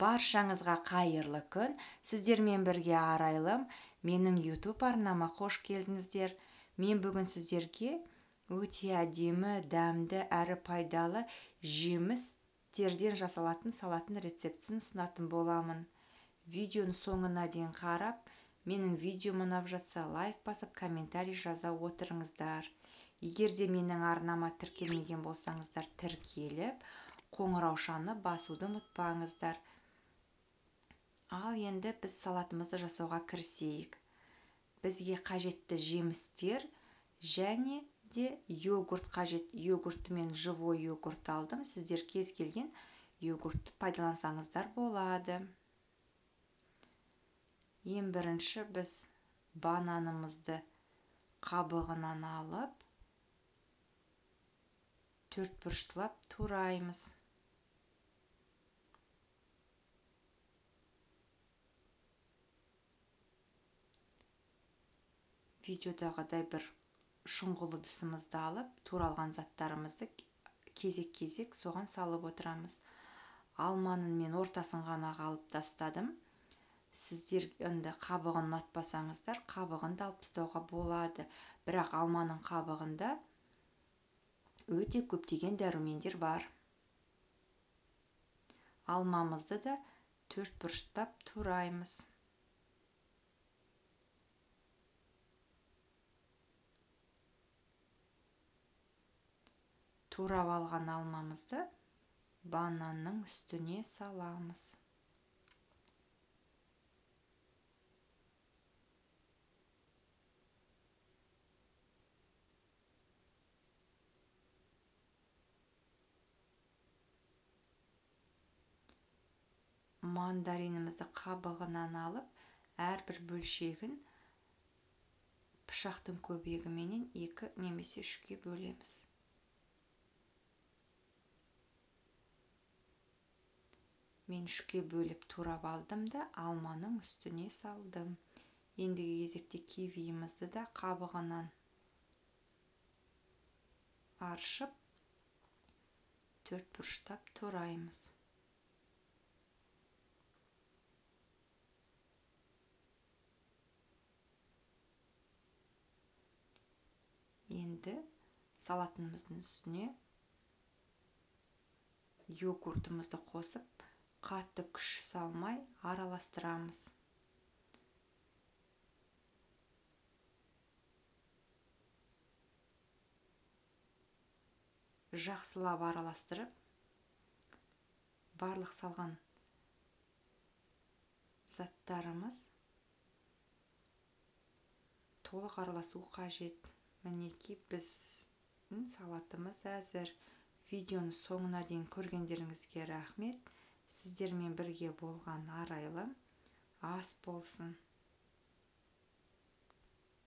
Баршаңызға қайырлы күн. Сіздермен бірге Арайлым. Менің YouTube арнама қош келдіңіздер. Мен бүгін сіздерге өте әдемі, дәмді әрі пайдалы жемістерден жасалатын салаттың рецептісін ұсынатын боламын. Видеоның соңына дейін қарап, менің видеом ұнап жатса, лайк басып, комментарий жаза отырыңыздар. Егер де менің арнама тіркелмеген болсаңыздар, тіркеліп, қоңыраушаны басуды ұмытпаңыздар. Ал енді біз салатымызды жасауға кірісейік. Бізге қажетті жемістер және де йогурт қажет. Йогуртты мен живой йогурт алдым. Сіздер кез келген йогуртты пайдалансаңыздар болады. Ең бірінші біз бананымызды қабығынан алып, төрт бұрыштылап тураймыз. Видеодағыдай бір шұңғыл ыдысымызды алып, туралған заттарымызды кезек-кезек соған салып отырамыз. Алманың мен ортасын ғана алып тастадым. Сіздер енді қабығын ұнатпасаңыздар, қабығын да алып тастауға болады. Бірақ алманың қабығында өте көптеген дәрумендер бар. Алмамызды да төрт бұрыштап тураймыз. Турап алған алмамызды бананның үстіне саламыз. Мандаринімізді қабығынан алып, әрбір бөлшегін пышақтың көмегіменен 2 немесе 3-ке бөлеміз. Мен 3-ке бөліп турап алдым да алманың үстіне салдым. Ендігі кезекте кивиімізді да қабығынан аршып, төрт бұрыштап тураймыз. Енді салатымыздың үстіне йогуртымызды қосып, қатты күш салмай араластырамыз. Жақсылап араластырып, барлық салған заттарымыз толық араласу қажет. Мінекей біздің салатымыз әзір. Видеоның соңына дейін көргендеріңізге рахмет. Сіздермен бірге болған Арайлым. Ас болсын.